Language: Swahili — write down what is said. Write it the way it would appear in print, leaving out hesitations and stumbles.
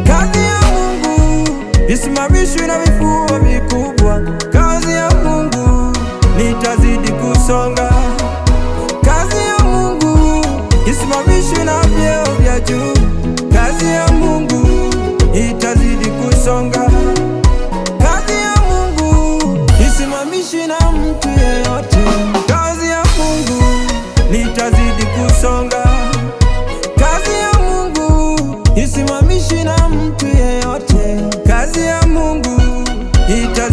Kazi ya Mungu isimamishwi na vifua vikubwa. Kazi ya Mungu nitazidi kusonga. Kazi ya Mungu isimamishwi na vyeo vya juu. Kazi ya Mungu itazidi kusonga. Kazi ya Mungu isimamishwi na mtu yeyote. Kazi ya Mungu nitazidi kusonga. Kazi ya Mungu isimamishwi na mtu yeyote. Kazi ya Mungu itazidi